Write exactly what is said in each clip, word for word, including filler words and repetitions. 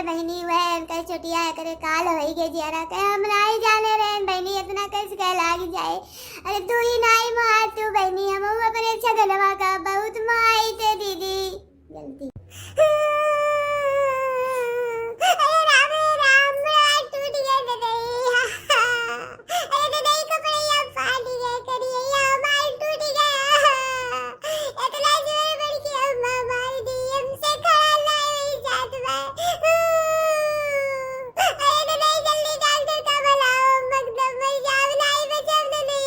बहिनी, वह उनका चोटिया करे काल होई गए जियरा के, हम नाई जाने रहन बहिनी, इतना कैसे कह लाग जाए। अरे तू ही नाई मार तू बहिनी, हम अपने छगनवा का बहुत माई थे दीदी, गलती। अरे राम रे राम, मुड़वा टूट गया ददई। अरे ददई कपड़ैया फाट गया, करिया मार टूट गया। इतना जोर बड़की अम्मा मार दी, हमसे खड़ा ना होई जात बा। अरे ददई जल्दी डॉक्टर का बुलाओ, मकदम मर जाओ, नाई बचब ददई।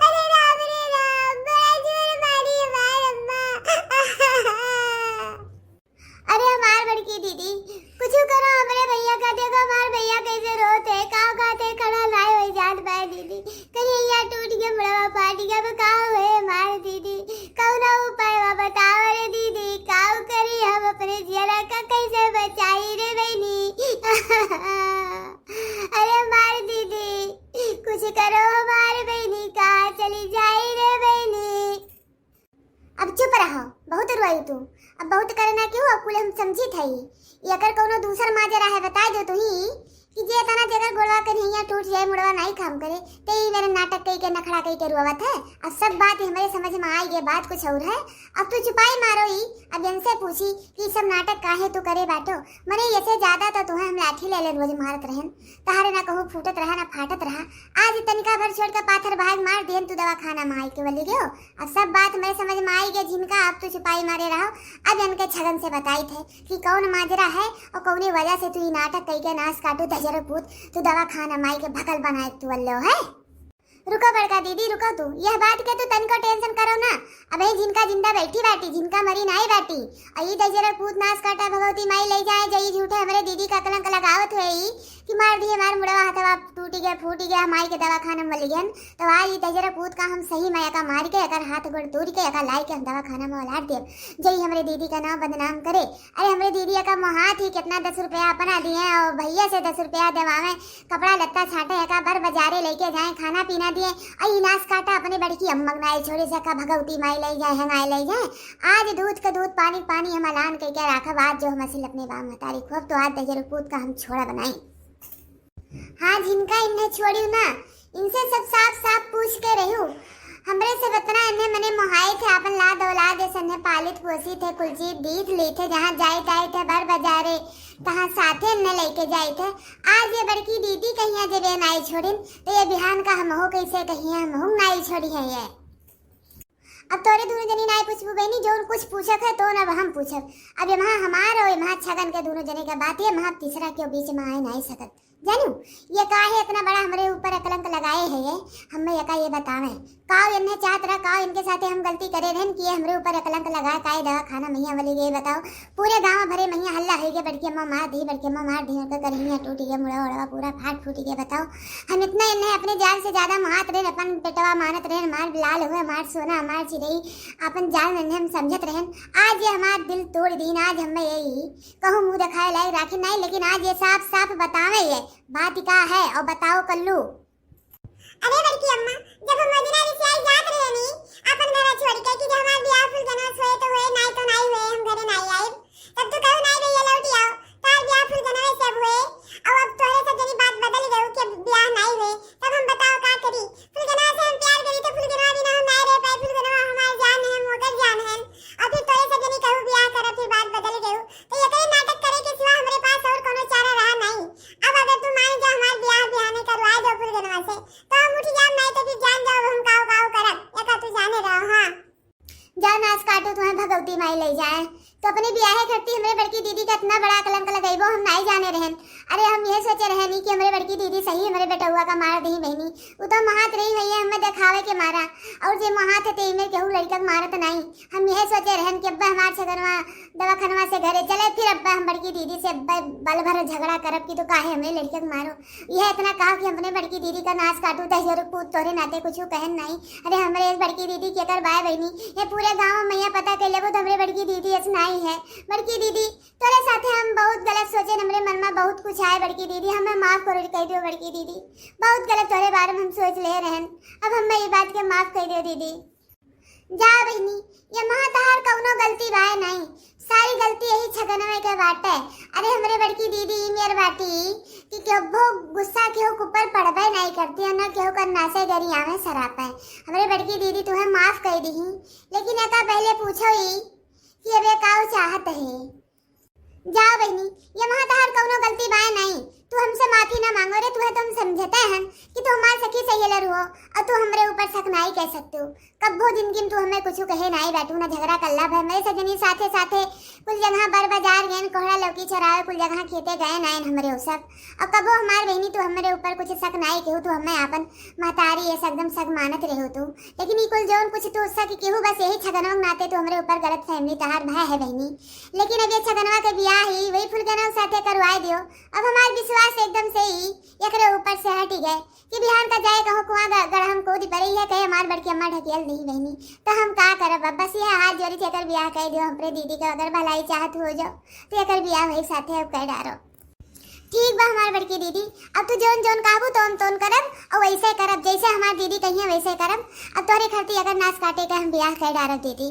अरे राम रे राम, बड़ा जोर मारी हमार अम्मा। अरे हमार बड़की दीदी, कुछ करो, हमरे भैया का देखो, हमार भैया कैसे रोत है, काव खाते खड़ा नाई होई जात बा दीदी, करिया टूट गया, मुड़वा फाट गया, अब का हुए हमार दीदी, कौनो उपाय बा बताओ रे दीदी, काव करी हम अपने जियरा का कैसे बचाई रे बहिनी। अरे हमार दीदी, कुछ करो हमार बहिनी, कहाँ चली जाई रे बहिनी। अब चुप रहो, बहुत रुआई तू। अब बहुत करे ना क्यों, अब कुल हम समझी थई। ये अगर कौनो दूसर माजरा है, बता दो तू ही कि जे तना जगह गोड़वा के नैया टूट जाए, मुड़वा नाई काम करे, ते ही मेरे नाटक कई के नखड़ा कई के रुआवत है। अब सब बात हमरे समझ में आई, ये बात कुछ और है। अब तू चुपाई मारो ही, अब इनसे पूछी कि सब नाटक काहे तू करे बाटो। मने ऐसे ज्यादा तो तुहे हम लाठी ले ले रोज मारत रहन, तहारे ना कहूँ फूटत रहा ना फाटत रहा। आज तनिका भर छोड़ के पाथर भाग मार दियन, तू दवाखाना में आई के बोली गयो। अब सब बात मेरे समझ में आई गई झिनका, अब तू चुपाई मारे रहो। अब इनके छगन से बताई थे कि कौन माजरा है और कौने वजह से तू ये नाटक कई के नाश काटू दजर पूत, तू दवाखाना में आई के भकल बनाए तू अल्लो है। रुको बड़का दीदी, रुको तू, यह बात के तू तनिको टेंशन करो ना। अबे झिनका जिंदा बैठी बाटी, झिनका मरी नाई बाटी। और ई दजर पूत नाश काटा भगवती माई ले जाए, जई झूठे हमरे दीदी का कलंक लगावत हुए ई कि मार दिए हमार मुड़वा हथवा टूटी गया, फूटी गया, हम आई के दवाखाना में लिगन। तो आज ई दजर पूत का हम सही में एका मार के, एकर हाथ गोड़ तोड़ के, एका लाई के हम दवाखाना में उलार देब। जई हमरे दीदी का नाम बदनाम करे। अरे हमरे दीदी एका मोहात ही कितना दस रुपया अपना दिए और भैया से दस रुपया देवावे, कपड़ा लत्ता छाटे, एका बर बाजारे लेके जाए, खाना पीना दिए। अई नाश काटा अपने बड़की अम्मा के नाई छोड़ी से एका भगवती माई ले जाए, हंगाई ले जाए। आज दूध का दूध, पानी का पानी हम अलान कई के राखब। आज जो हम असिल अपने बाप महतारी खोब, तो आज दजर पूत का हम छोड़ा बनाई। हाँ, झिनका इन्हें छोड़ियो ना, इनसे सब साफ साफ पूछ के रहियो। हमरे सब इतना इन्हें मने मोहाए थे, आपन लाद औलाद ऐसे इन्हें पालित पोसी थे, कुल चीज दीत ली थे, जहाँ जाए जाए थे बर बाजारे, तहाँ साथे इन्हें लेके जाए थे। आज ये बड़की दीदी कहिया जब ये नाई छोड़िन, तो ये बिहान का हमहू कैसे कहिए, हमहू नाई छोड़ी है ये। अब तोरे दोनों जनी नाई पूछबू बहनी, जौन कुछ पूछक है तो अब हम पूछब। अब ये महा हमार और ये महा छगन के दोनों जने के बात, ये महा तीसरा क्यों बीच में आए नाई सकत। जानू, ये काहे इतना बड़ा हमरे ऊपर कलंक लगाए है ये, हमें एका ये बतावे। काव इन्हें चाहत रहा, काव इनके साथे हम गलती करे रहन कि ये हमरे ऊपर कलंक लगाए, काहे दवाखाना मैया वाली गए बताओ। पूरे गाँव भरे मैया हल्ला है गए, बड़की अम्मा मार दी, बड़की अम्मा मार दी, उनका करहिया टूट गया, मुड़ा उड़वा पूरा फाट फूट गया बताओ। हम इतना इन्हें अपने जान से ज्यादा मारत रहन, अपन बेटवा मानत रहन, मार लाल हुए, मार सोना, मार चिड़ई, अपन जान इन्हें हम समझत रहन। आज ये हमार दिल तोड़ दीन, आज हमें यही कहूँ मुँह दिखाए लायक राखे नहीं, लेकिन आज ये साफ साफ बतावे ये बात का है और बताओ कल्लू। अरे बड़की अम्मा, जब हम वजना रिसियाई जात रहे नी अपन घर छोड़ के कि जब हमार बियाह फुलगनवा से होए तो होए, नाई तो नाई होए, हम घरे नाई आइब, तब तू कहू नाई भैया लौटी आओ, तार बियाह फुलगनवा से अब हुए, और अब तोरे सब जनी बात बदल गयो कि अब बियाह नाई हुए, तब हम बताओ का करी? फुलगनवा से हम प्यार करी तो फुलगनवा बिना हम नाई रह पाए, फुलगनवा हमार जान है, हम ओकर जान है, और फिर तोरे सब जनी कहू बियाह कर, फिर बात बदल गयो, तो ये कई नाटक करे के सिवा हमरे पास और कोनो चारा रहा नहीं। अब अगर तू मान जा हमार बियाह बिहाने करवा दो फुलगनवा से, तो हम उठ जाब, नहीं तो फिर जान जाओ हम काव काव करब, एका तू जाने रहो। हाँ, जा नाश काटू, तुम्हें भगवती माई ले जाए। तो अपने बियाहे खरती हमरे बड़की दीदी का इतना बड़ा कलंक लगइबो, हम नाई जाने रहन। अरे हम यह सोचे रहनी कि हमरे बड़की दीदी सही हमरे बेटउआ का मार दी बहनी, उ तो महात रही है, ये हमें देखावे के मारा, और जे महात है ते में केहू लड़का के मारत नाई। हम यह सोचे रहन कि अब्बा हमार छगनवा दवाखानवा से घरे चले, फिर अब्बा हम बड़की दीदी से अब्बा बल भर झगड़ा करब कि तू काहे हमरे लड़के के मारो। यह इतना कहा कि हम अपने बड़की दीदी का नाश काटू, दहिजरू पूत तोरे नाते कुछ कहन नाई। अरे हमरे इस बड़की दीदी के कर बाय बहनी, ये पूरे गाँव में मैया पता कर लेबो तो हमरे बड़की दीदी ऐसे नाई है। बड़की दीदी, तोरे साथे हम बहुत गलत सोचे, हमरे मन में बहुत कुछ आए बड़की दीदी, हमें माफ करो कह दियो बड़की दीदी, बहुत गलत तोरे बारे में हम सोच ले रहन, अब हमें ये बात के माफ कर दियो दीदी। जा बहिनी, ये महा तहार कउनो गलती बाय नाई, सारी गलती यही छगनवे के बाटे। अरे हमरे बड़की दीदी ई मेर बाटी कि कब्बो गुस्सा केहू के ऊपर पड़बे नाई करती और ना केहू का नासे गरी आवे सरापे। हमरे बड़की दीदी तुहे माफ कइ दिही, लेकिन एका पहले पूछो ई कि अब ये काऊ चाहत है। जाओ बहिनी, ये महा तहार कउनो गलती बाय नाई, तू हमसे माफी ना मांगो रे, तुहे तो हम समझते हन कि तू हमार सखी सहेलर हो और तू हमरे ऊपर शक नाई कइ सकतू। कब्बो जिंदगी में तू हमें कुछ कहे नाई बैठू, ना झगड़ा कल्ला भय। हमरे सजनी साथे साथे कुल जगह बर बाजार गएन, कोहड़ा लौकी चरावे, कुल जगह खेते गए नाइन हमरे उ सब। और कब्बो हमार बहिनी तू हमरे ऊपर कुछ शक नाई केहू, तू हमें आपन महतारी ये एकदम शक मानत रहो तू। लेकिन ई कुल जौन कुछ तू शक केहू बस यही छगनवा के नाते तू हमरे ऊपर गलत फहमी तहार भय है बहिनी। लेकिन अब ये छगनवा के बियाह ही वही फुलगनवा के साथे करवाए दियो। अब हमार विश्वास एकदम से ही एकरे ऊपर से हट गए कि बिहान का जाए कहूँ कुआं ग-, गढ़ हम कूद पड़े, ये कहे हमार बड़की अम्मा ढकेल दी बहिनी, तो हम का करब? अब बस ये हाथ जोड़ी थे, एकर बियाह कइ दियो, हमरे दीदी के अगर भलाई चाहत हो जाओ तो एकर बियाह वही साथे अब कइ डारो। ठीक बा हमार बड़की दीदी, अब तू जौन जौन कहबू तौन तौन करब और वैसे करब, जैसे हमार दीदी कहिए वैसे करब। अब तोहरे खरती अगर नास काटे के हम बियाह कइ डारब दीदी।